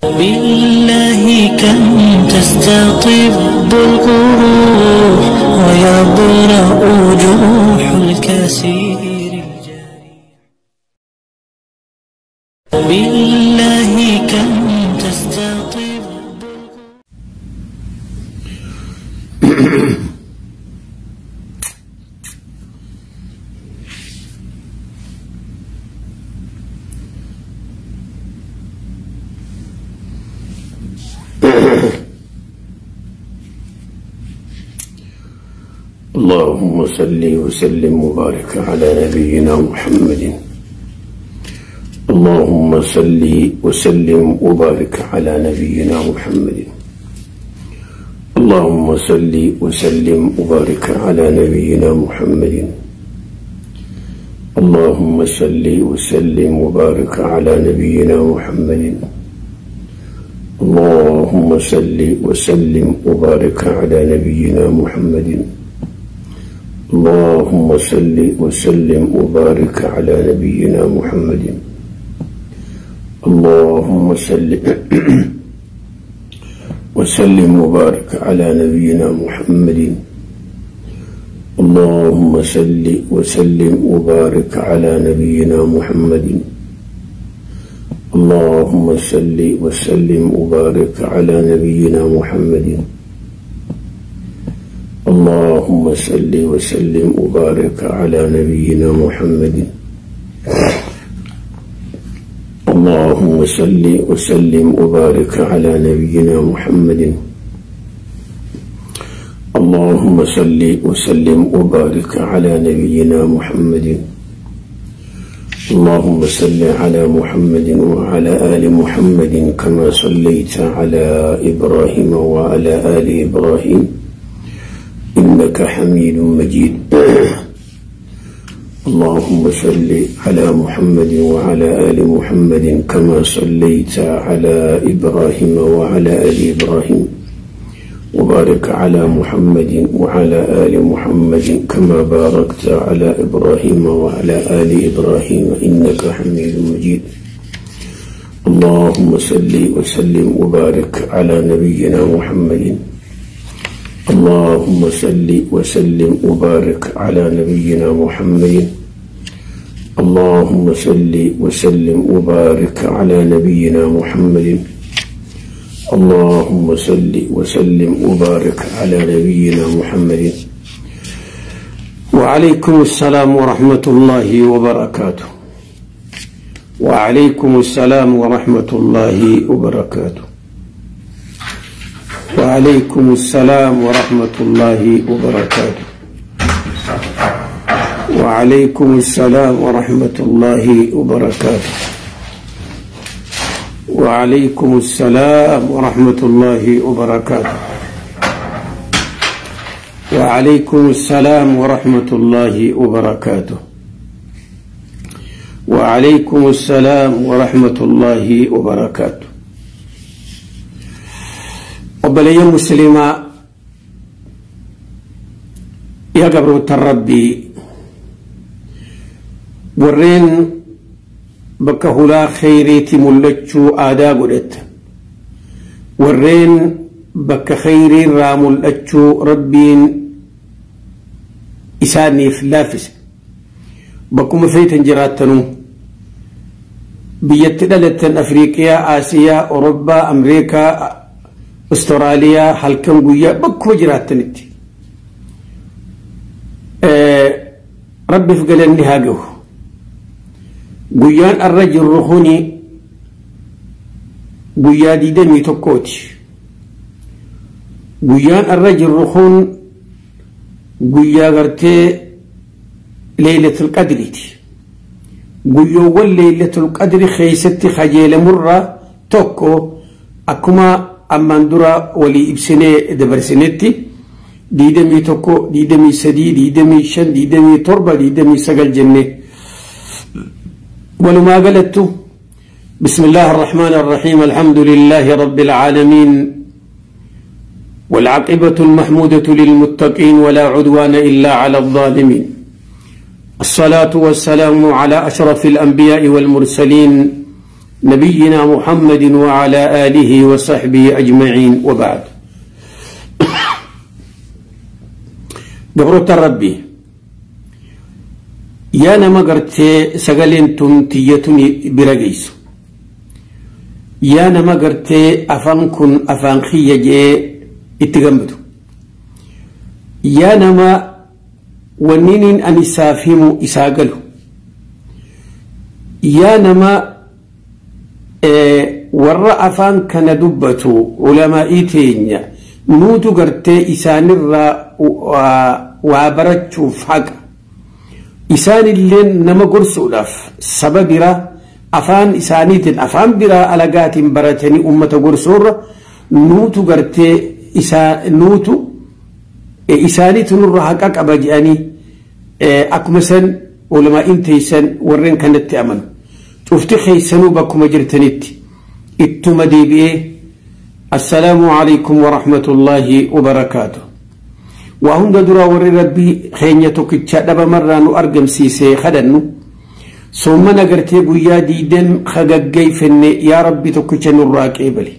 بالله كم تستطب القروح ويبرأ جروح الكثير الجارح. بالله كم تستطب. اللهم صل وسلم وبارك على نبينا محمد. اللهم صل وسلم وبارك على نبينا محمد. اللهم صل وسلم وبارك على نبينا محمد. اللهم صل وسلم وبارك على نبينا محمد. اللهم صل وسلم وبارك على نبينا محمد. اللهم صل وسلم وبارك على نبينا محمد. اللهم صل وسلم وبارك على نبينا محمد. اللهم صل وسلم وبارك على نبينا محمد. اللهم صل وسلم وبارك على نبينا محمد. اللهم صل وسلم وبارك على نبينا محمد. اللهم صل وسلم وبارك على نبينا محمد. اللهم صل وسلم وبارك على نبينا محمد. اللهم صل على محمد وعلى آل محمد كما صليت على إبراهيم وعلى آل إبراهيم إنك حميد مجيد. اللهم صل على محمد وعلى آل محمد كما صليت على إبراهيم وعلى آل إبراهيم وبارك على محمد وعلى آل محمد كما باركت على إبراهيم وعلى آل إبراهيم إنك حميد مجيد. اللهم صل وسلم وبارك على نبينا محمد. اللهم صل وسلم وبارك على نبينا محمد. اللهم صل وسلم وبارك على نبينا محمد. اللهم صل وسلم وبارك على نبينا محمد. وعليكم السلام ورحمة الله وبركاته. وعليكم السلام ورحمة الله وبركاته. وعليكم السلام ورحمة الله وبركاته. وعليكم السلام ورحمة الله وبركاته. وعليكم السلام ورحمة الله وبركاته. وعليكم السلام ورحمة الله وبركاته. وعليكم السلام ورحمة الله وبركاته. Obboleeyyan musliimaa, yaa gabroota Rabbii, warreen bakka hulaa kheyriitti mul'achuu aadaa godhata, warreen bakka kheyriirraa mul'achuu Rabbiin isaaniif laaffise, bakkuma feetan jiraattanuu, biyyatti dhalattan, Afriiqiyaa, Aasiyaa, Awurooppaa, Ameerikaa, Austraaliyaa, halkan guyyaa bakkuma jiraattanitti, Rabbiif galanni haa gahu. Guyyaan arra jirru kuni guyyaa 21ti. Guyyaan arra jirru kun guyyaa gartee Leeylatul Qadriiti. Guyyoowwan Leeylatul Qadri keessatti kajeelamurraa tokko, akkuma ammaan dura walii ibsinee dabarsinetti, 21, 23, 25, 27, 29 jennee walumaa galattu. بسم الله الرحمن الرحيم. الحمد لله رب العالمين، والعاقبة المحمودة للمتقين، ولا عدوان إلا على الظالمين. الصلاة والسلام على أشرف الأنبياء والمرسلين، نبينا محمد وعلى آله وصحبه أجمعين وبعد. قبرت ربي يا نما قرتي سقلين تنتيتني برقيس يا نما قرتي أفانكن أفانخي جي اتقمدو يا نما ونين أن إسافهم إساقلو يا نما warra afaan kana dubbatu ulamaa'ii teenya nuutu gartee isaanirraa waa barachuuf haqa isaanillee nama gorsuudhaaf saba biraa afaan isaaniitiin afaan biraa alagaatiin baratanii ummata gorsuurra nuutu gartee nuutu isaaniitu nurra haqa qaba jedhanii akkuma san ulamaa'iin teessan warreen kanatti amanu. Cufti keessanuu bakkuma jirtanitti ittuma deebi'ee assalaamu alaykum warahmatullaahi wabarakaatu. Waa hunda duraa warri rabbii keenya tokkicha dhabamarraa nu argamsiisee kadhannu soomana gartee guyyaa diideen hagaggeeffenne yaa rabbi tokkicha nurraa qeebale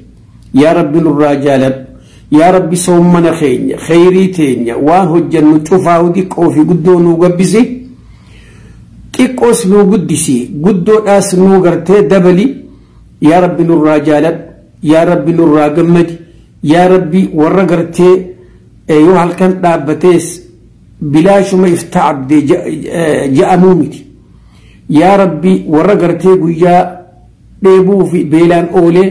yaa rabbi nurraa jaaladhu yaa rabbi soomana keenya kheyrii teenya waan hojjannu cufaa xiqqoo fi guddoo nuu gabbisi xiqqoos nuu guddisi guddoodhaas nuu gartee dabali yaa rabbi nurraa jaaladhu yaa rabbi nurraa gammadi yaa rabbi warra gartee yoo halkan dhaabbatees bilaashuma ifta abdee ja'amuu miti yaa rabbi warra gartee guyyaa dheebuu fi beelaan oolee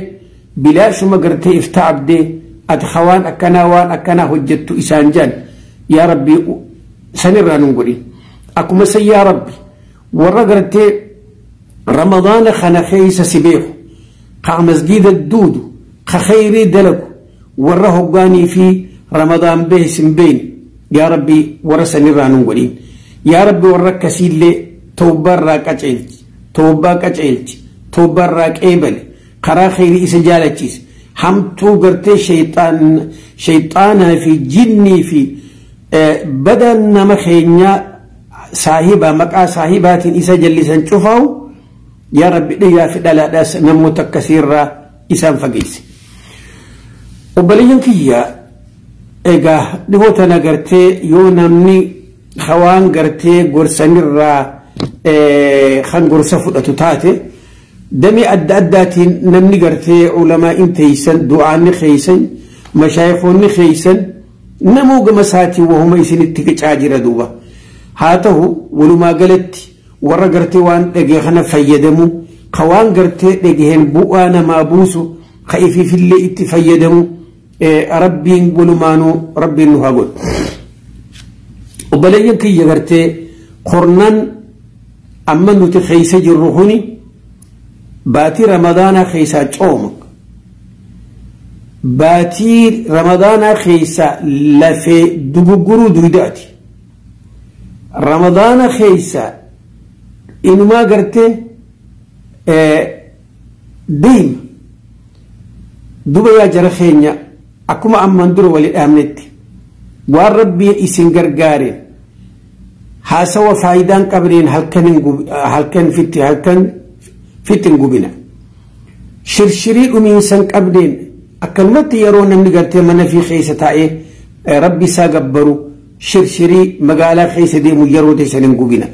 bilaashuma gartee ifta abdee ati waan akkanaa waan akkanaa hojjettu isaan jaan yaa rabbi sanirraa nun godhin akkuma san yaa rabbi warra gartee ramadaana kana keessa si beeku ka masgida duudu ka khayrii dalagu warra hoggaanii fi ramadaan bees hin beeyne yaa rabbi warra sanirraa nun godhin yaa rabbi warra akkasiillee tawbaarraa qaceelchi tawbaa qaceelchi tawbaarraa qeebale karaa khayrii isa jaalachiise hamtuu gartee shayxaanaa fi jinnii fi badan nama keenyaa saahiba maqaa saahibaatiin isa jallisan cufaa'u yaa rabbi dhiyyaa fi dhalaadhaas namoota akkasiirraa isaan fageesse. Obboleeyyan kiyya egaa dhihoo tana gartee yoo namni hawaan gartee gorsanirraa kan gorsa fudhatu taate damee adda addaatiin namni gartee ulamaa'in teeysan du'aanni keeysan mashaayifoonni keeysan namuu gama isaatiin wahuma isinitti qicaa jira duuba. Haa ta'u walumaa galatti warra gartee waan dhagee kana fayyadamu ka waan gartee dhageen bu'aa namaa buusu ka ifiifillee itti fayyadamu rabbiin walumaanuu rabbiin nu haa godhu. Obboleeyyan kiyya gartee kornaan amma nuti keessa jirru kuni baatii ramadaanaa keessaa cooma. Baatii ramadaanaa keessaa lafee dugugguruu duydaati. Ramadaana keessa inumaa gartee deema duba yaa jara keenya akkuma ammaan dura wali dhaabnetti waan rabbiin isin gargaareen haasawa faayidaan qabneen halkan fitti hin gubina shirshirii dhumiinsan qabneen akkanumatti yeroo namni gartee mana fi keessa taa'ee rabbi isaa gabbaru shirshirii magaalaa keessa deemu yeroo teessan hin gubina.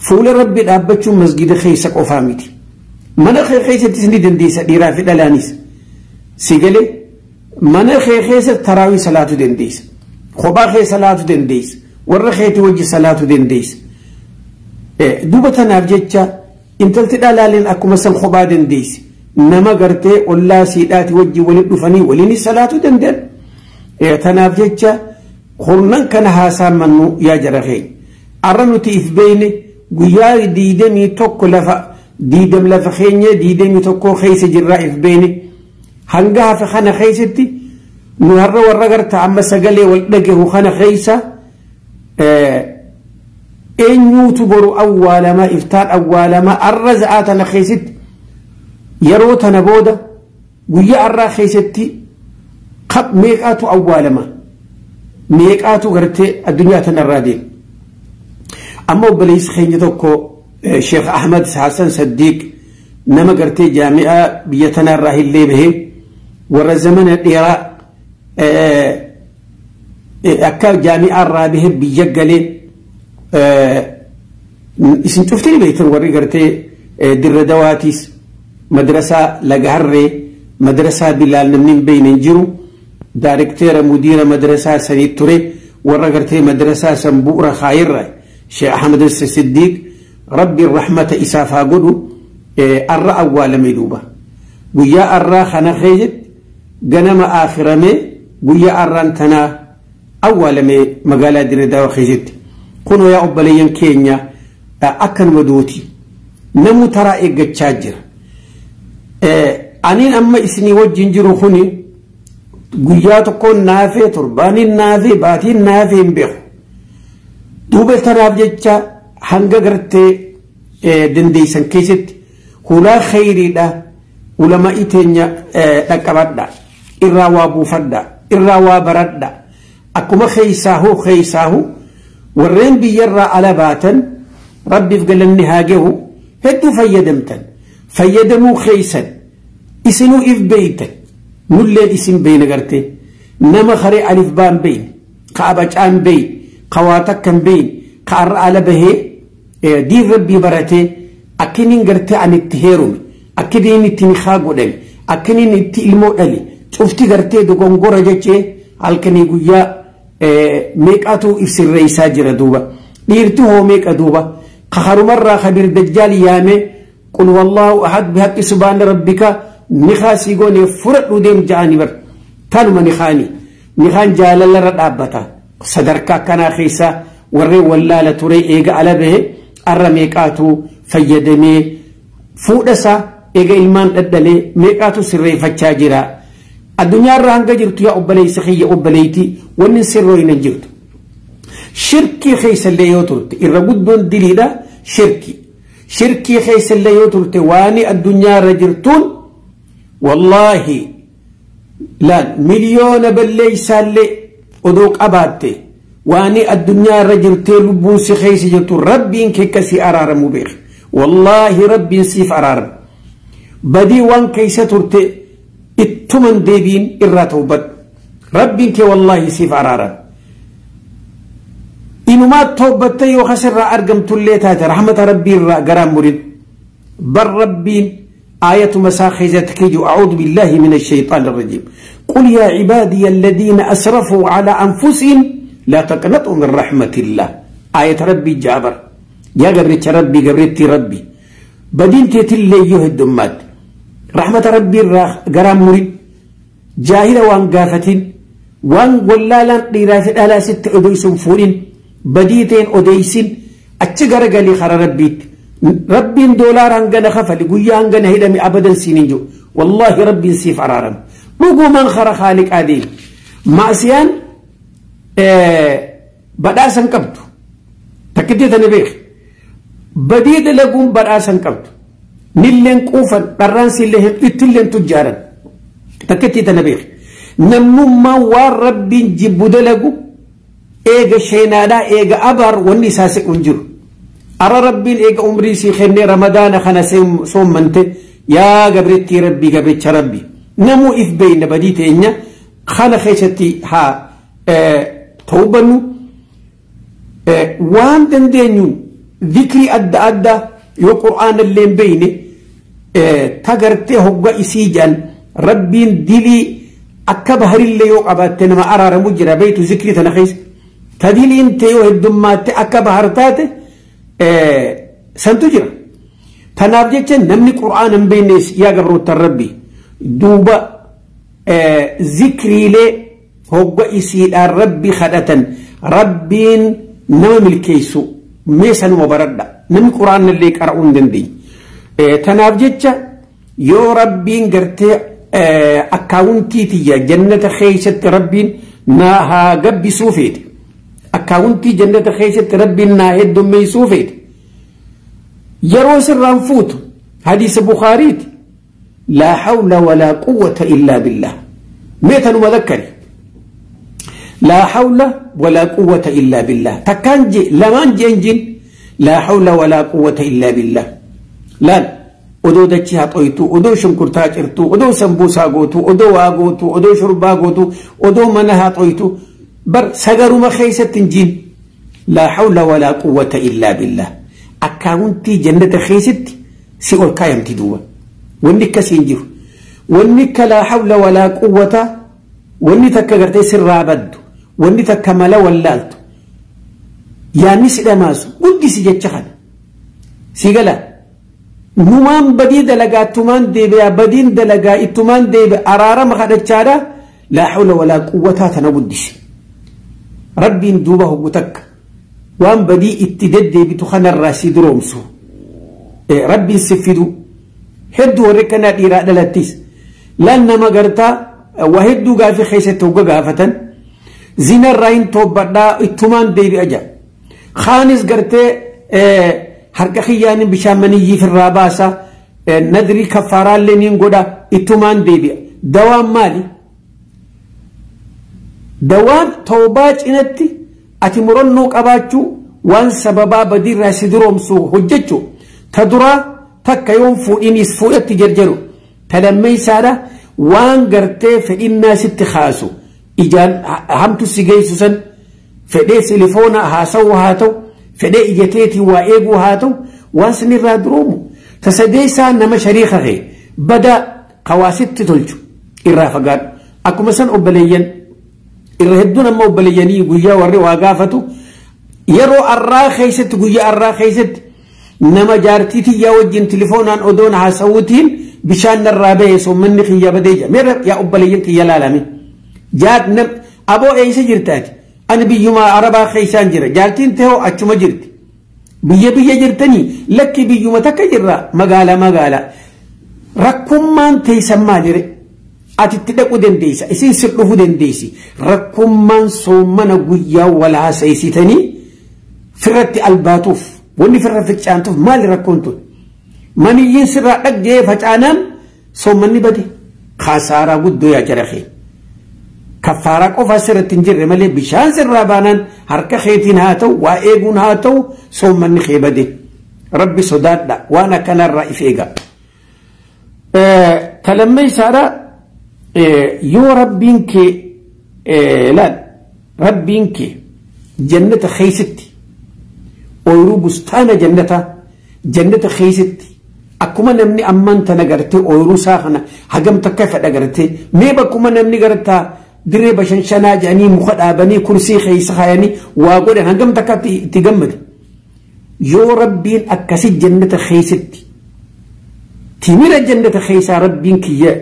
Fuula rabbi dhaabbachuun masgida keessa qofaa miti. Mana kee keessattis ni dandeessa dhiiraa fi dhalaanis. Si galee mana kee keessa taraawii salaatu dandeessa. Kophaa kee salaatu dandeessa. Warra keetii wajji salaatu dandeessa. Duuba tanaaf jecha intalti dhalaaleen akkuma san kophaa dandeessi. Nama gartee ollaa siidhaati wajji waliin dhufanii waliin salaatu danda'an. Tanaaf jecha kurnan kana haasaa mannu yaa jara keenya. Arra nuti if beeyne guyyaa 21 lafa 20 lafa keenya 21 keessa jirraa if beeyne hanga hafe kana keessatti nu har'a warra garta amma sagalee wal dhagahu kana keessa eenyuutu boru awwaalamaa iftaan awwaalamaa arra za'aa tana keessatti yeroo tana booda guyyaa arraa keessatti meeqaatu awwaalamaa meeqaatu gartee addunyaa tanarraa deema. Amma obboleessi keenya tokko Sheekh Ahmad Hassan Saddiq Nama gartee jaami'aa biyya tanaarraa illee bahee warra zamana dheeraa akka jaami'aarraa bahee biyya galee isin cuftini beektan warri gartee dirra dawaatiis madrasaa laga harree madrasaa bilaal namni hin beekne hin jiru daarekteera mudiira madrasaa sanii ture warra gartee madrasaa san bu'ura kaayirra Sheekh Ahmed Siddiq rabbi rahmata isaaf haa godhu arra awwaalame duuba guyyaa arraa kana keessatti ganama aakhirame guyyaa arraan tanaa awwaalame magaalaa dirra dawaa keessatti kunoo yaa obboleeyyan keenya akkanuma duuti namuu taraa eeggachaa jira. Aniin amma isinii wajjin jiru kuni guyyaa tokkoon naafee torbaaniin naafee baatiin naafee hin beeku. Duuba tanaaf jecha hanga gartee dandeessan keessatti hulaa khayriidha ulamaa'ii teenya dhaqqabadha irraa waa buufadha irraa waa baradha akkuma keessaahuu keessaahuu warreen biyyarraa ala baatan rabbiif galanni haa gahu hedduu fayyadamtan fayyadamuu keeysan isinuu if beeytan nulleen isin beeyna gartee nama karee alif baan beeyne ka abacaan beeyne ka waa takkan beeyne ka arra ala bahee diin rabbii baratee akkiniin gartee ani itti heerume akkiniin itti nikaa godhame akkiniin itti ilmoo dhale cufti gartee dogongora jechee halkanii guyyaa meeqatu ibsirreessaa jira duuba dhiirti hoo meeqa duuba ka harumarraa kabir dajjaal yaame qul wallaahu ahad bihaqqi subhaana rabbika nikaa sii goone fudhadhu deem ja'anii bar tanuma nikaani nikaan jaalalarra dhaabbata sadarkaa akkanaa keessaa warreen wallaala ture eega ala bahe arra meeqaatu fayyadamee fuudhasaa eega ilmaan dhadhalee meeqaatu sirreeffachaa jira. Addunyaarra hanga jirtu yaa obboleessa kiyya obboleettii wanni sirroo hin jirtu. Shirkii keessallee yoo turte irra guddoon diliidha shirki. Shirkii keessallee yoo turte waan addunyaarra jirtuun wallaahi laal miliyoona balleessaallee odoo qabaatte waan addunyaarra jirtee lubbuun si keessa jirtu rabbiin kee si araaramu beeka. Wallaahi rabbiin siif araarama. Badii waan keessa turte ittuman deebiin irraa tawbadhu. Rabbiin kee wallaahi siif araarama. Inumaa tawbattee yoo kasirraa argamtullee taate rahmata rabbii irraa garaan murin. Bar rabbiin آية مساخزة كيجو أعوذ بالله من الشيطان الرجيم قل يا عبادي الذين أسرفوا على أنفسهم لا تقنطوا من رحمة الله آية ربي جابر يا قبرت ربي قبرتي ربي بدين تلي يهدمات رحمة ربي قرام مريد جاهلة وان قافتين وان ولالا قيرات ألا ست أديس فورين بديتين أديسين أتشقر قالي خر ربيت ربي دولار هنغنا خفل قويا هنغنا هدمي أبدا سنين جو والله ربي سيف عرارم بقو من خر خالق عديل معسيان بداسا قبتو تكديت نبيخ بديد لقوم بداسا قبتو نلين قوفا قرانسي اللي اتلين تجارا تكديت نبيخ نمو وار ربي جيبو دلقو ايغا شينادا ايغا أبر والنساسك انجرو أرى ربي إيك عمري سيخني رمضان خنا صوم منت يا قبرتي ربي قبرت ربي نمو إف بين بديت إنيا خنا خيشتي ها توبنو وان دندنيو ذكري أدى أدى يو قرآن اللي بيني تقرتي هو إسيجان ربي دلي أكبهر اللي يوقبات ما أرى رمجرى بيت ذكري تنخيس تدلي انت يو الدمات أكبهر تاتي santu jira tanaaf jecha namni qur'aana hin beeknes yaa gabroota rabbi duuba zikriilee hogga isiidhaan rabbi kadhatan rabbiin nama milkeessu mee sanuma baradha namni qur'aana illee qara'uu hin dandeenye tanaaf jecha yoo rabbiin gartee akkaawuntii tiyya jannata keessatti rabbiin naa haa gabbisuu feete akkaawuntii jannata keessatti rabbiin naa heddummeessuu feete yeroo sirraan fuutu hadiisa bukaariiti laa hawla walaa quwwata illaa billah mee tanuma dhakkari laa hawla walaa quwwata illaa billah takkaan je lamaan jeen jin laa hawla walaa quwwata illaa billah laal Odoo dachii haxoytu, odoo shunkurtaa cirtu, odoo sambuusaa gootu, odoo waa gootu, odoo shurbaa gootu, odoo mana haxoytu, bar sagaruma keessatti hin jiin. Laa hawla walaa quwwata illaa billah. Akkaawuntii jannata keessatti si ol kaayamti duuba. Wanni akkasii hin jiru. Wanni akka laa hawla walaa quwwata, wanni takka gartee sirraa baddu, wanni takka mala wallaaltu. Yaanni si dhamaasu guddisi jecha kana. Si gala. Numaan badii dalagaa ittumaan deebi'a, badiin dalagaa ittumaan deebi'a, araarama kadhachaadha. Laa hawla walaa quwwataa tana guddisi. Rabbiin duuba hoggu takka waan badii itti deddeebitu kanarraa si duroomsu. Rabbiin si fidu. Hedduu warri kanaa dhiiraa dhalattis. Lan nama gartaa waa hedduu gaafii keessatti hogga gaafatan. Zinarraa hin toobbadhaa ittumaan deebi'a jira. Kaanis gartee harka kiyyaan bishaan maniyyiif irraa baasa, nadrii kaffaaraallee niin godha ittumaan deebi'a. Dawaan maali? Dawaan toobaa cinatti ati murannoo qabaachuu, waan sababaa badiirraa si duroomsu hojjechuu. Ta duraa takka yoon fuudhinis fuudhatti jarjaru. Ta lammeessaadha waan gartee fedhinnaa sitti kaasu ijaan hamtu si geessu san, fedhee silifoona haasawuu haa ta'u, fedhee ija teetii waa eeguu haa ta'u, waan sanirraa duroomu. Ta sadeessaa nama shariika kee badaa hawaasitti tolchu irraa fagaadhu. Akkuma san obboleeyyan irra hedduun amma obboleeyyanii guyyaa warri waa gaafatu yeroo arraa keessatti, guyyaa arraa keessatti nama jaartii tiyyaa wajjin tilifoonaan odoon haasawuutiin bishaan narraa bahe soommanni kiyya badee jira. Meerra yaa obboleeyyan kiyya laalame. Aboo eessa jirtaati? Ani biyyuma Arabaa keessaan jira. Jaartiin ta'oo achuma jirti. Biyya biyya jirtanii? Lakki, biyyuma takka jirra, magaalaa magaalaa. Rakkummaan teessan maalire? Ati itti dhaquu dandeessa. Isin sir dhufuu dandeessi. Rakkummaan soommana guyyaa wal haasa'isitanii firratti albaatuuf, wanni firra fincaantuuf maali rakkoon tun? Maniyyiin sirraa dhaqjee facaanaan soommanni bade. Khasaaraa guddoo yaa jara kee. Kaffaaraa qofa sirratti hin jirre malee bishaan sirraa baanaan harka keetiin haa ta'u, waa eeguun haa ta'u, soommanni kee bade. Rabbi sodaadha, waan akkanarraa if eega. Talammeessaadha yoo rabbiin kee laal, rabbiin kee jannata keessatti ooyiruu bustaana jannata jannata keessatti akkuma namni ammaan tana gartee ooyiruu isaa kana hagam takka fedha gartee, mee bakkuma namni gartaa dirree bashanshanaa jedhanii muka dhaabanii kursii keessa kaayanii waa godhan hangam takka itti gammade. Yoo rabbiin akkasi jannata keessatti timira jannata keessaa rabbiin kiyya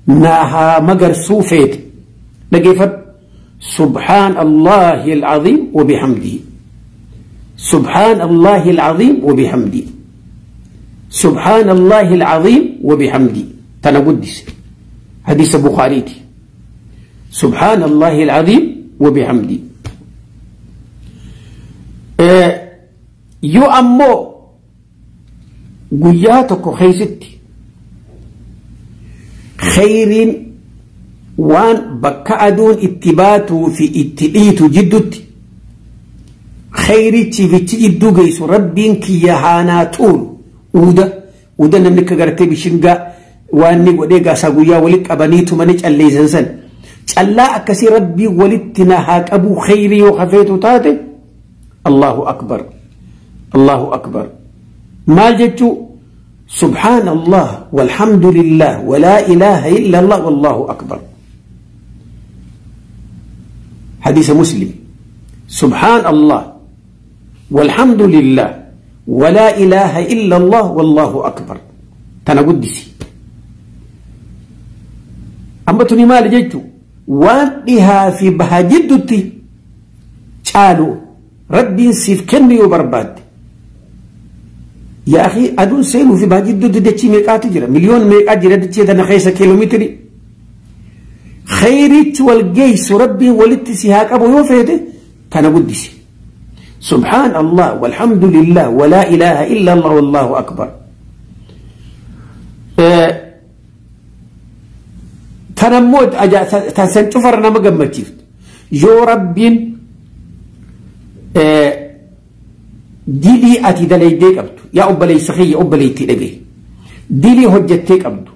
naa haa magarsuu feete, dhageeffadhu: سبحان الله العظيم وبحمده، سبحان الله العظيم وبحمده، سبحان الله العظيم وبحمده. Tana guddise. حديث بخاري. سبحان الله العظيم وبحمده. Yoo ammoo guyyaa tokko keessatti khayriin waan bakka aduun itti baatuu fi itti dhiitu jiddutti khayrichi fichi jidduu geessu rabbiin kiyya haanaa tuulu, uuda uuda namni akka gartee bishingaa waan inni godhee gaasaa guyyaa walitti qabanii tumanii calleessan san callaa akkasii rabbii walitti na haa qabu khayrii yoo hafeetu taate, Allahu akbar, Allahu akbar. Maal jechuu? سبحان الله والحمد لله ولا إله إلا الله والله أكبر. حديث مسلم. سبحان الله والحمد لله ولا إله إلا الله والله أكبر. Tana guddisi. Amma tuni maal jechuu? Waan dhihaa fi baha jiddutti caalu rabbiin siif kennu yoo barbaadde. Yaa akhi, aduun seenuu fi baha jidduutti dachii meeqaatu jira? Miliyoon meeqaa jira dachii tana keessa kiiloomeetirii? Khayrichi wal geessu rabbiin walitti si haa qabu yoo feete, tana guddisi. سبحان الله والحمد لله ولا إله إلا الله والله أكبر. Tanammoo tan cufar nama gammachiiftu yoo rabbiin dilii ati dalaydee qabdu, yaa obboleessa kiyya, obboleettii dhagaye, Dilii hojjettee qabdu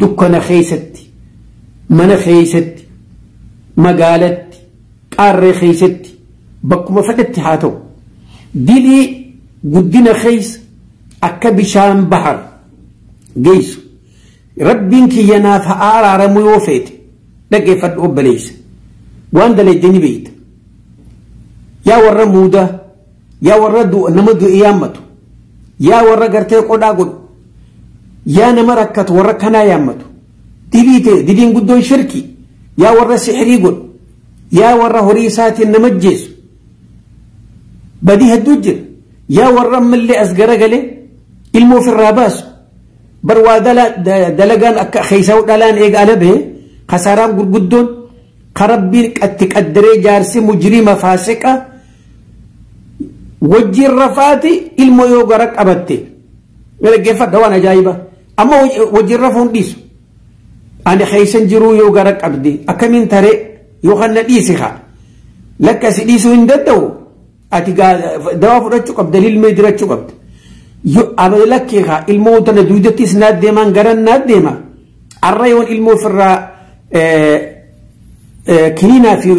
dukkana keessatti, mana keessatti, magaalatti, qaarree keessatti, bakkuma fedhetti haa ta'u. Dilii guddina keessa akka bishaan bahar geessu. Rabbiin kiyya naaf haa araaramu yoo feete dhaggeeffadhu obboleessa. Waan dalagde ni beekta. Yaa warra muudaa, yaa warra nama du'e yaammatu, yaa warra gartee qodhaa godhu, yaa nama rakkatu warra kanaa yaammatu. Dilii ta'e diliin guddoon shirki, yaa warra sixirii godhu, yaa warra horii isaatiin nama jeessu. Badii hedduu jira. Yaa warra ammallee as garagalee ilmoo ofirraa baasu. Bar waa dalagaan akka keessaa dhalaan eega ala bahe kasaaraan gurguddoon karabbiin qatti qaddaree jaarsi mujrima faasiqa wajjin rafaati ilmoo yoo gara qabatte dhaggeeffadha waan ajaa'iba amma wajjin rafuun dhiisu ani keessan jiruu yoo gara qabde akkamiin taree yoo kan na dhiisi haa lakka si dhiisuu hin danda'u ati dawaa fudhachuu qabda lilmee dirachuu qabda. Yo lakkee haa ilmoo tana duudattis naat deemaan garan naat deema arra yoon ilmoo ofirraa kiniinaa fi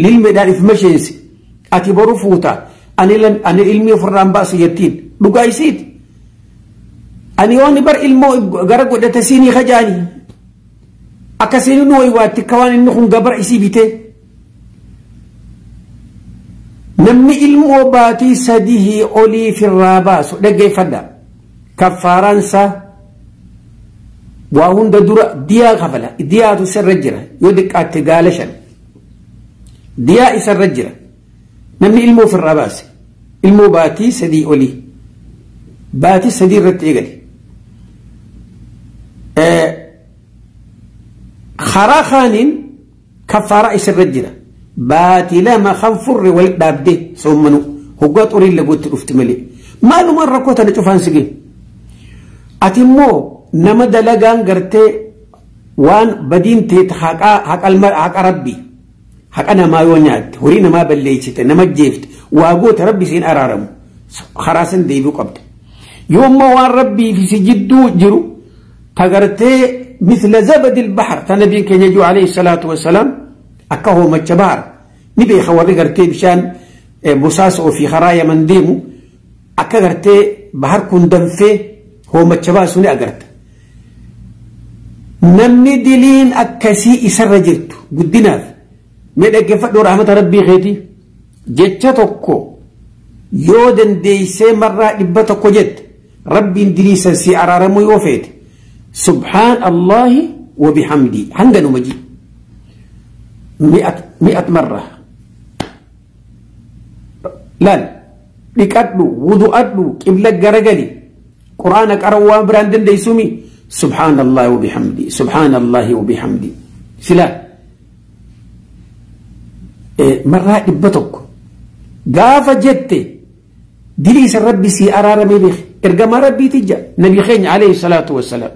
lilmeedhaan if masheensi ati boru fuuta ani ilmi ofirraan baasu jettiin dhugaa isiiti. Ani yoon bar ilmoo gara godhate siinii kajaani akkasiin nu waywaatti akka waan inni kun gabara isii bitee. Namni ilmoo baatii sadii olii firraa baasu dhaggeeffadha. Kaffaaraansaa waa hunda dura diyaa kafala. Diyaatu isarra jira yoo xiqqaatte gaala 5. Diyaa isarra jira. Namni ilmoo ofirraa baase ilmoo baatii 3 olii baatii 3 irratti eegale. Karaa kaaniin kaffaaraa isarra jira. Baatii 2 kan furre wal dhaabdee soommanu hoggaa xuriin laguutti dhufti malee maalumaan rakkoo tana cufaan si gahe. Ati immoo nama dalagaan gartee waan badiin teet haqa rabbii haqa namaa yoo nyaatte horii namaa balleessite nama jeefte waa goota rabbi siin araaramu karaa san deebi'uu qabda. Yoo immoo waan rabbii fi si jidduu jiru tagartee mithla zabadil bahar ta nabiin keenya jiru alayhi salaatu wassalaam akka hoomacha bahar ni beeka warri gartee bishaan busaasa ofii karaa yaman deemu akka gartee bahar kun danfee hoomacha baasu ni agarta. Namni diliin akkasii isarra jirtu guddinaaf mee dhaggeeffadhu rahmata rabbii keetii jecha tokko yoo dandeessee marraa 100 jette rabbiin dilii san si araaramuu yoo feete subhaan Allaahi wa bihamdii hanganuma ji 100 marra laal dhiqadhu wudu'adhu qibla garagali quraana qara'uu waan biraan dandeessumi subhaan Allaahi wa bihamdii subhaan Allaahi wa bihamdii silaa marraa 100 gaafa jette dilii san rabbi si araaramee beeke ergamaa rabbiiti ija nabi keenya alayhi salaatu wassalaam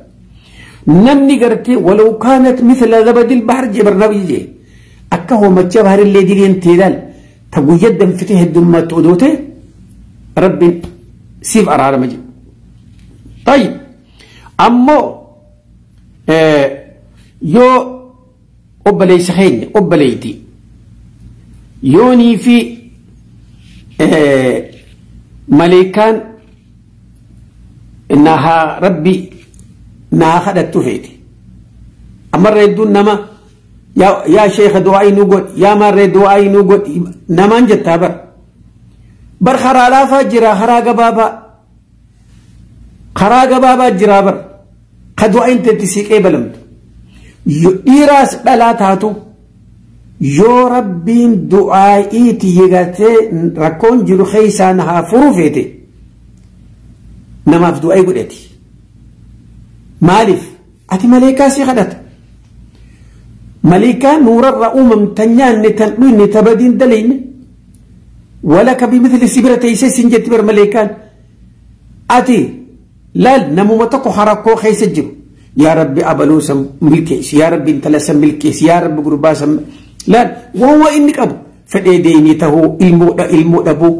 namni gartee walaw kaanat mithla zabadil bahar jee barnabi jee akka hoomacha baharillee diliin teedal ta guyya danfite heddummaatti odoo ta'e rabbiin siif araarama jee. Tayyib ammoo yoo obboleessa keenya obboleettii yoonii fi maleekaan nahaa rabbi naa kadhattu feete ammarra hedduun nama yaa sheekha du'aa nu godhi yaa maarree du'aa nu godhi namaan jettaa bar karaa laafaa jira karaa gabaabaa jira bar ka du'aa teetti siiqee balamtu dhiiraas dhalaa taatu yoo rabbiin du'aa'iiti yegatee rakkoon jiru keessaa na haa furu feete namaaf du'aa godhati. Maaliif ati maleekaa si kadhata. Maleekaa nuurarra uumamtan nyaanne tan dhuyne ta badiin dalayne walaka bimithli si bira teessee siin jetti bar maleekaan ati laal namuma tokko rakkoo keessa jiru yaa rabbi abaluu san milkeessi yaa rabbi intala san milkeessi yaa rabbi gurbaa san laal waan inni qabu fedhee deemee tahuu ilmoo dhabuu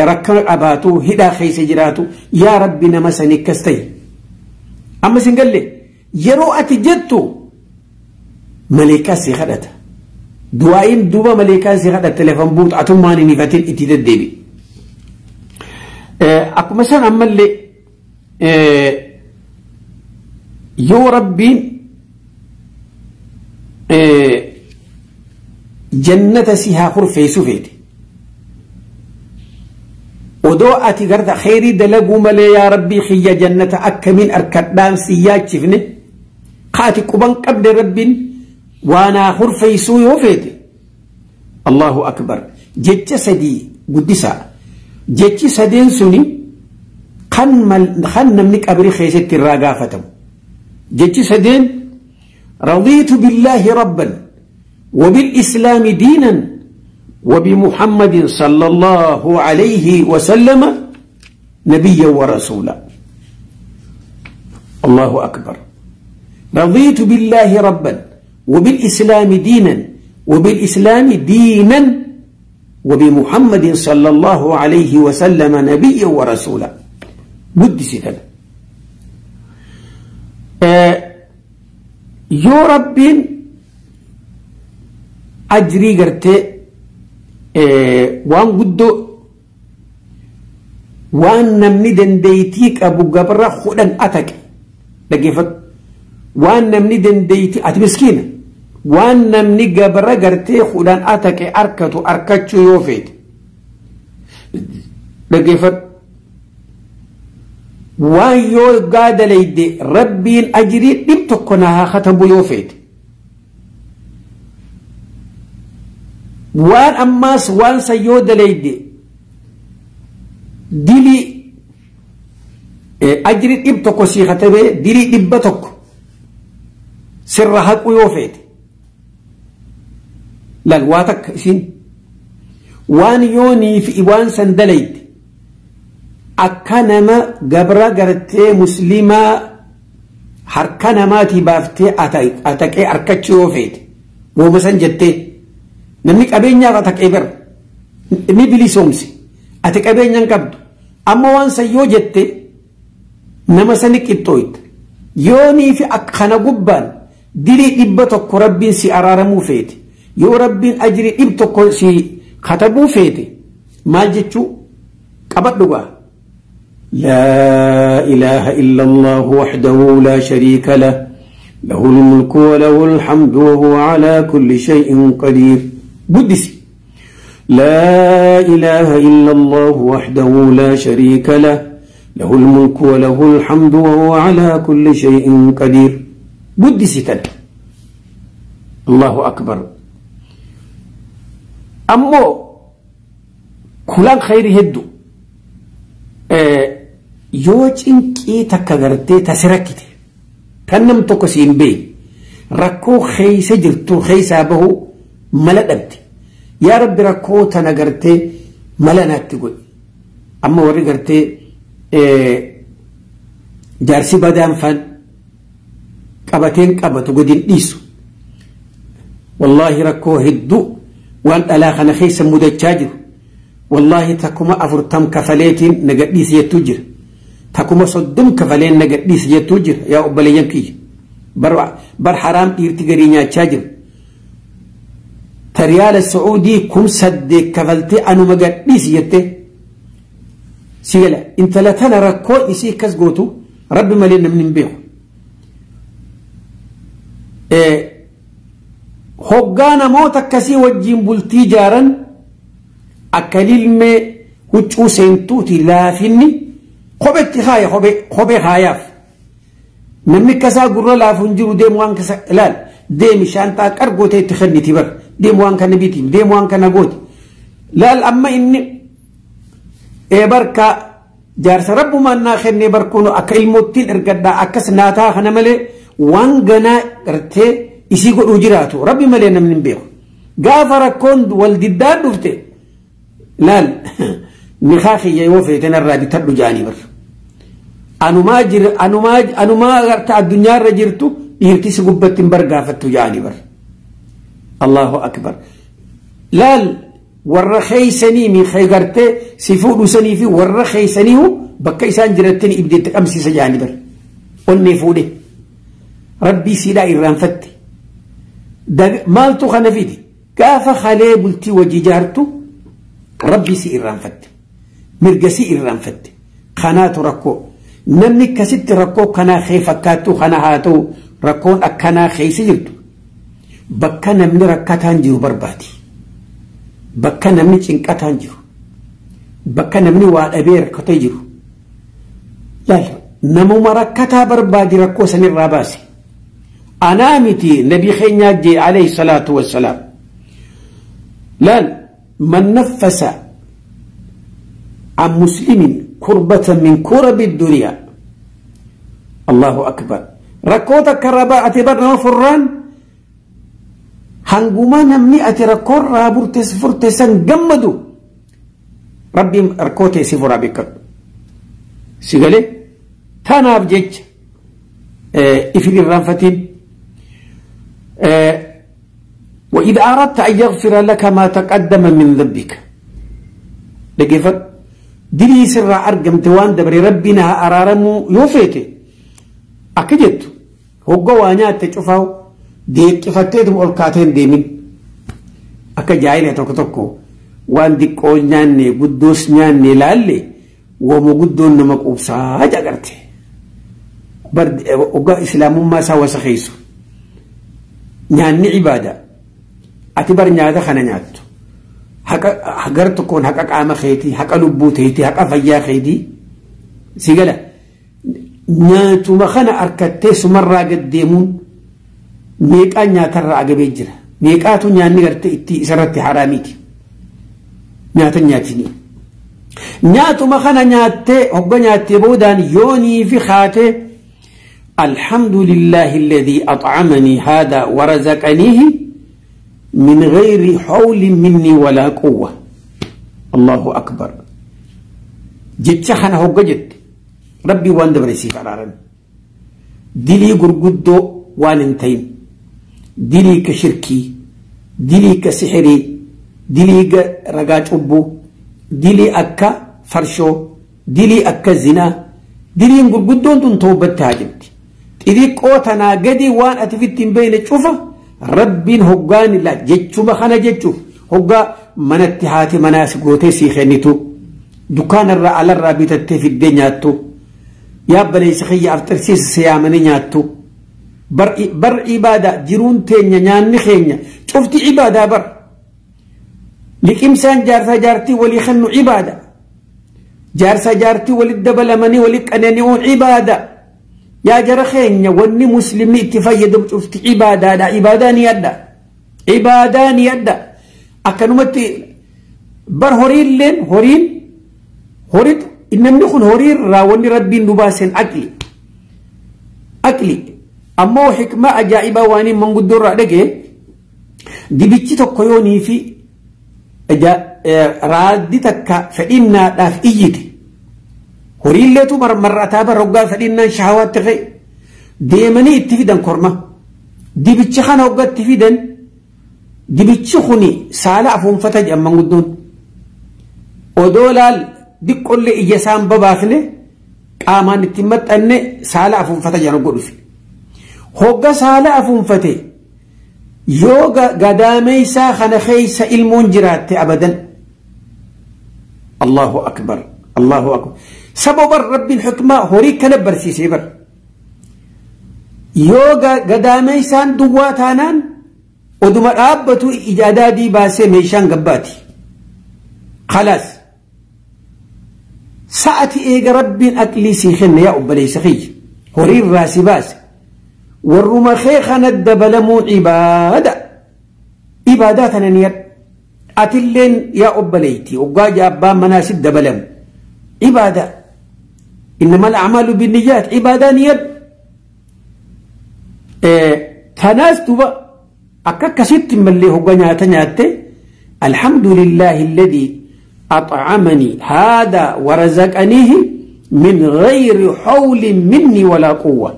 rakkoo qabaatu hidhaa keessa jiraatu yaa rabbi nama sanii akkas ta'e. Amma sin galle yeroo ati jettu maleekaa si kadhata. Du'aa'iin duuba maleekaa si kadhata lafan buutu atummaan hin ifatin itti deddeebi. Akkuma san ammallee yoo rabbiin jannata si haa kurfeessu feete odoo ati garta kheyrii dalaguu malee yaa rabbii xiyya jannata akkamiin arkadhaan si yaachifne kaati quban qabde rabbiin waanaa kurfeessuu yoo feete Allahu akbar jecha sadii guddisaa jechi sadeen suni kan namni qabrii keessatti irraa gaafatamu jechi sadeen رضيت بالله ربا وبالإسلام دينا وبمحمد صلى الله عليه وسلم نبيا ورسولا. الله أكبر. رضيت بالله ربا وبالإسلام دينا وبالإسلام دينا وبمحمد صلى الله عليه وسلم نبيا ورسولا. قدس yoo rabbiin ajrii gartee waan guddoo waan namni dandeeytii qabu gabra 10 ataqe dhaggeeffadhu waan namni dandeeytii ati miskiina waan namni gabra gartee 10 ataqe arkatu arkachuu yoo feete dhaggeeffadhu waan yoo gaadaleyde rabbiin ajrii 100 na haa katabu yoo feete waan ammaas waan san yoo daleyde dilii ajrii 100 sii katabee dilii 100 sirra haqu yoo feete laal waa takka isin waan yoonii fi waan san daleyde akka nama gabra gartee muslimaa harka namaatii baaftee ataqee arkachuu yoo feete wooma san jettee namni qabeenyaaf ataqee bara ni bilisoomse ati qabeenya hin qabdu amma waan san yoo jette nama sani qixxooyta yoonii fi akkana gubbaan dilii 100 rabbiin si araaramuu feete yoo rabbiin ajrii 100 si katabuu feete maal jechuu qabadhu gaa. لا إله إلا الله وحده لا شريك له له الملك وله الحمد وهو على كل شيء قدير. قدس لا إله إلا الله وحده لا شريك له له الملك وله الحمد وهو على كل شيء قدير. قدس الله أكبر. أمو كلان خير هدو yoo cinqii takka gartee tasi rakkite kan nam tokko siin beeku rakkoo keessa jirtu keessaa bahu mala dhabde yaa rabbi rakkoo tana gartee mala naatti godhi amma warri gartee jaarsi badaan faan qabateen qabatu godin dhiisu wallaahi rakkoo hedduu waan dhalaa kana keessa mudachaa jiru wallaahi takkuma 40 kafaleetiin nagadhiisi jettuu jira takkuma 30 kafaleen nagadhiisi jettuu jira yaa obboleeyyan kiyya bar haraam dhiirti garii nyaachaa jiru ta riyaala Sacuudii 8,000 kafaltee anuma gadhiisi jettee si gala intala tana rakkoo isii akkas gootu rabbi malee namni hin beeku. Hoggaa namoota akkasii wajjiin bultii jaaran akka lilmee huccuu seentuuti laafinni kophetti haaya kophee haayaaf namni akkasaa gurra laafu hin jiru deemu waan kasa ilaal deemi shaantaa qargootee itti kenniti bar deemu waan kana biti deemu waan kana gooti laal amma inni barka jaarsa rabbumaan naa kennee barkuun akka ilmoottiin ergadhaa akkas naataa kana malee waan ganaa gartee isii godhuu jiraatu rabbi malee namni hin beeku gaafa rakkoon wal diddaan dhufte laal nikaa kiyya yoo feete narraa bitadhu jaanii bar anumaa jira anumaa garta addunyaarra jirtu dhiirti si gubbatti hin bargaafattu jaanii bar Allahu akbar laal warra keeysanii mi gartee si fuudhu sanii fi warra keeysaniihu bakka isaan jirattin ibdeetti qabsiisa jaanii bar Onnee fuudhe. Rabbii siidhaa irraanfatte. Maaltu kana fide? Gaafa halee bultii wajji ijaartu rabbii si irraanfatte. Mirga si irraanfatte. Kanaatu rakkoo. Namni akkasitti rakkoo kanaa kee fakkaattu kana haa ta'u rakkoon akkanaa keessa jirtu. Bakka namni rakkataan jiru barbaadi. Bakka namni cinqataan jiru. Bakka namni waa dhabee rakkatee jiru. Laal namuma rakkataa barbaadi rakkoo sanirraa baase. Anaa miti nabii keenyaa jee alayhi salaatu wassalaam. Laal man naffasa an muslimin kurbatan min kurabi duniyaa. Allahu akbar. Rakkoo takka irraa baate bar nama furraan hanguma namni ati rakkoorraa burtes furte san gammadu rabbiin rakkoo ta'e si furaa beekadhu. Si galee tanaaf jecha ifin irraanfatiin. وإذا أردت أن يغفر لك ما تقدم من ذنبك لقفت دلي سر أرقم توان دبري ربنا أرارمو يوفيتي أكجت هو قوانيات تشوفه deeqqifatteetuma ol kaateen deemin akka jaayila tokko tokko waan diqqoo nyaanne guddoos nyaanne laalle wooma guddoon nama quubsaa jagarte hoggaa islaamummaa isaa wasa keeysu nyaanni ibaada ati bar nyaata kana nyaattu haqa gar tokkoon haqa qaama keetii haqa lubbuu teetii haqa fayyaa keetii si gala nyaatuma kana harkattee sumarraa gad deemuun meeqaan nyaatarraa agabee jira meeqaatu nyaanni gartee itti isarratti haraamiiti nyaata nyaatini nyaatuma kana nyaattee hogga nyaattee boodaan yoonii fi kaatee alhamdulillahi alladhii at'amanii haadaa warazaqaniihi min gayri hawlin minni walaa quwwa allahu akbar jecha kana hogga jette rabbii waan dabarsiif araaran dilii gurguddoo waan hin ta'in dilii ka shirkii dilii ka sixirii dilii ragaa cubbuu dilii akka farshoo dilii akka zinaa diliin gurguddoon tun toobbatti haa jirti xixiqqoo tanaa gadi waan ati fitti hin beekne cufa rabbiin hoggaan la jechuma kana jechuuf hoggaa manatti haati manaas gootee sii kennitu dukkaanarraa alarraa bitattee fiddee nyaattu yaabbaleessa kiyya afxirsiisa siyaamanii nyaattu bar ibaadaa jiruun teenya nyaanni keenya cufti ibaadaa bar liqimsaan jaarsaa jaartii walii kennu ibaada jaarsaa jaartii walit dabalamanii walit qanani'uun ibaada yaa jara keenya wanni muslimni itti fayyadamu cufti ibaadaadha ibaadaa ni adda ibaadaa ni adda akkanumatti bar horiilleen horiin horit namni kun horiirraa wanni rabbiin nu baaseen aqli aqli ammoo hikmaa ajaa'ibaa waan manguddoo irraa dhagee dibichi tokko yoonii fi raaddi takka fedhinnaadhaaf iyyite horiilleetu marmarrataa bara hoggaa fedhinnaan shahawaatti ka'e deemanii itti fidan korma dibichi kana hoggaatti fidan dibichi kuni saala afuunfata jedhan manguddoon odoo laal diqqollee ija isaan babaafne qaamaan itti maxxanne saala afuunfata jedhan godhufi. Hogga saala afuunfate yoo gadaameysaa kana keeysa ilmoon jiraatte abadan Allahu akbar Allahu akbar sababan rabbiin xikmaa horii kana barsiisee bar yoo gadaameysaan duwwaa taanaan oduma dhaabbatu ija adaadii baasee meeshaan gabbaati khalaas sa'ati eega rabbiin aqlii sii kenne yaa obboleessa kiyya horiirraa si baase warruma kee kana dabalamuun ibaada ibaadaa tana ni yadha atilleen yaa obboleeyti hoggaa abbaan manaa si dabalamu ibaada innama alacmaalu binniyaat ibaadaa ni yadha tanaas duba akka akkasitti mallee hogga nyaata nyaatte alhamdulillahi alladii أطعمني هذا ورزقنيه من غير حول مني ولا قوة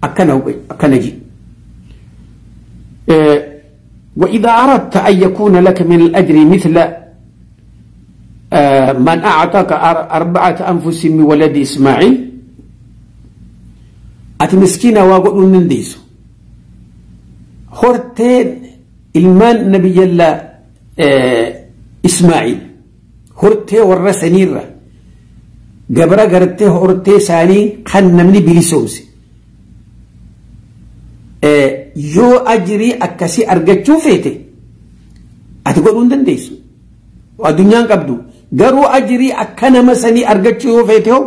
أكنجي وإذا أردت أن يكون لك من الأجر مثل من أعطاك 4 أنفس من ولد إسماعيل Ati miskiina waa godhuu hin dandeessu. Horteen ilmaan nabiyyallaa Ismaaciil hortee warra saniirra gabra gartee hortee isaanii kan namni bilisoomse. Yoo ajirii akkasii argachuu feete ati godhuu hin dandeessu. Addunyaan qabdu garuu ajirii akka nama sanii argachuu yoo feete hoo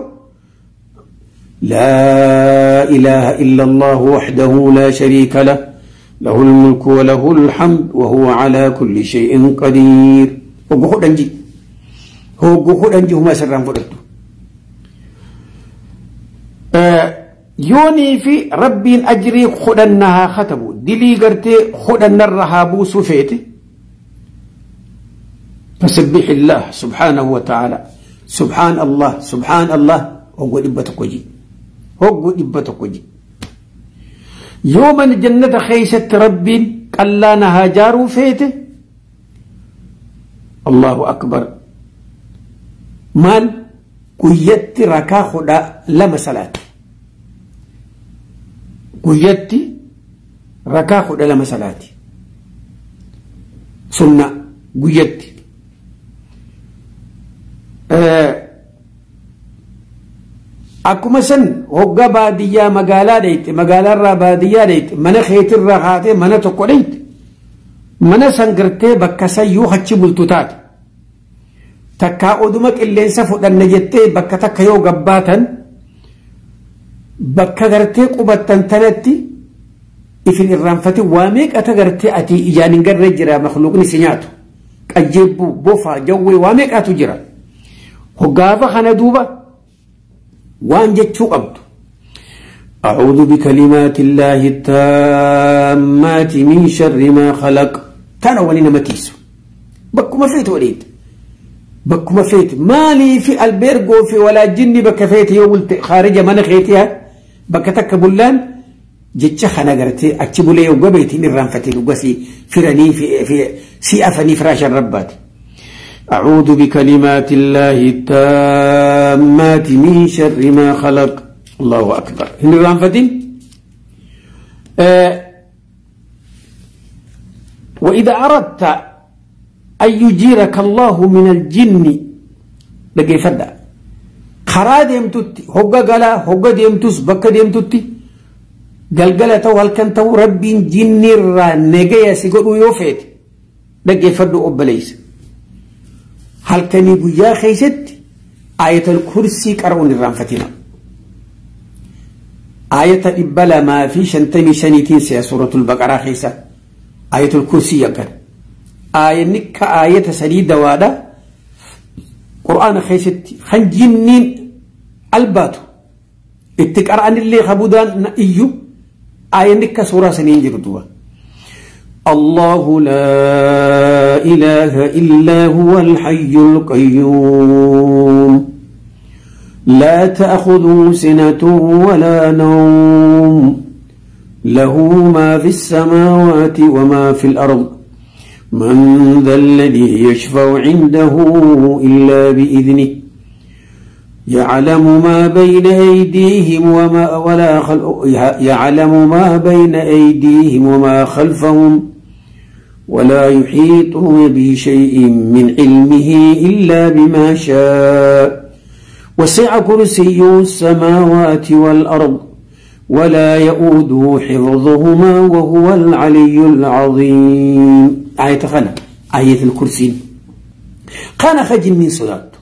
لا إله إلا الله وحده لا شريك له له الملك وله الحمد وهو على كل شيء قدير. هو خدنجي هما سران فدتو يوني في ربي أجري خدنها ختمو دلي قرتي خدن الرهابو سفيتي فسبح الله سبحانه وتعالى سبحان الله سبحان الله هو دبتك وجي هو دبتك وجي يوم الجنة خيست ربي قلانا هاجارو فيته الله أكبر مال قيت ركا خدا لما صلاة قيت ركا خدا لما صلاة سنة قيت Akkuma san hogga baadiyyaa magaalaa dheeyte magaalaarraa baadiyyaa dheeyte mana keetirraa haatee mana tokko dheeyte mana san gartee bakka san yoo achi bultu taate takkaa oduma qilleensa fudhanna jettee bakka takka yoo gabbaatan bakka gartee qubattan tanatti ifin irraanfate waa meeqata gartee ati ijaan hin garree jira makluuqni si nyaatu qajjeebbuu bofa jawwee waa meeqatu jira hoggaafa kana duuba waan jechuu qabdu أعوذ بكلمات الله التامات من شر ما خلق تانا ولينا متيسو بكما فيت وليد بكما فيت مالي في البرغو في ولا جني بك فيت يوم خارج من خيتها بك تكبلان جتش خنا غرتي اتشبولي وغبيتي نرانفتي وغسي فرني في سي افني فراش الربات أعوذ بكلمات الله التامات من شر ما خلق الله أكبر هن وإذا أردت أن يجيرك الله من الجن لقي فدا خرا ديمتوتي هوغا غلا هوغا ديمتوس بكا ديمتوتي غلغلة والكنتو ربي جن را نجيا سيغدو يوفيت لقي فدو أبليس هل كان يا خيست آية الكرسي قرؤون الرانفتنا آية إبلا ما في شنتمي شنيتين سيا سورة البقرة خيسة آية الكرسي يقر آية نك آية سريدة وادا قرآن خيست خنجنين الباتو اتقرأن اللي خبودان إيو آية نك سورة سنين جردوها الله لا إله إلا هو الحي القيوم لا تأخذه سنة ولا نوم له ما في السماوات وما في الأرض من ذا الذي يشفع عنده إلا بإذنه يعلم ما بين أيديهم وما ولا يعلم ما بين أيديهم وما خلفهم ولا يحيطون بشيء من علمه إلا بما شاء وسع كرسيه السماوات والأرض ولا يؤوده حفظهما وهو العلي العظيم. آية خنا آية الكرسي خنا خجل من صلاته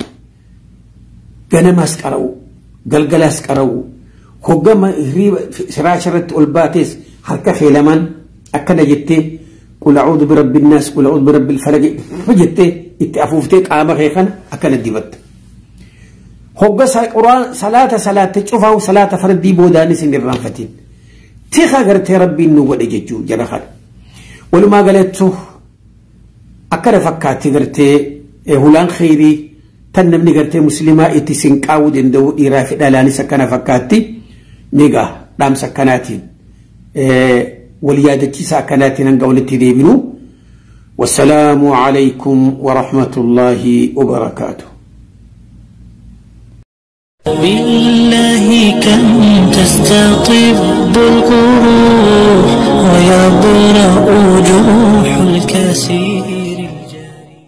غنماس قرأوا قلقلاس قرأوا هقام سراشرة الباتيس حركة خيلمان أكنا جتي قل أعوذ برب الناس قل أعوذ برب الفلق فجتي اتأفوفتي قام خيخنا أكنا ديبت هقا قرآن صلاة صلاة تشوفه صلاة فردي بوداني سن الرانفتين تيخا غرتي ربي النوغو دججو جرخان ولما قالتو أكنا فكاتي غرتي هولان خيري tan namni gartee muslimaa itti sinqaawuu danda'u dhiiraa fi dhalaanis akkana fakkaatti nigaa dhaamsa akkanaatiin wal yaadachiisa akkanaatiin hanga walitti deebinu. والسلام عليكم ورحمة الله وبركاته. بالله كم تستطب القروح ويبرأ جروح الكثير الجارح.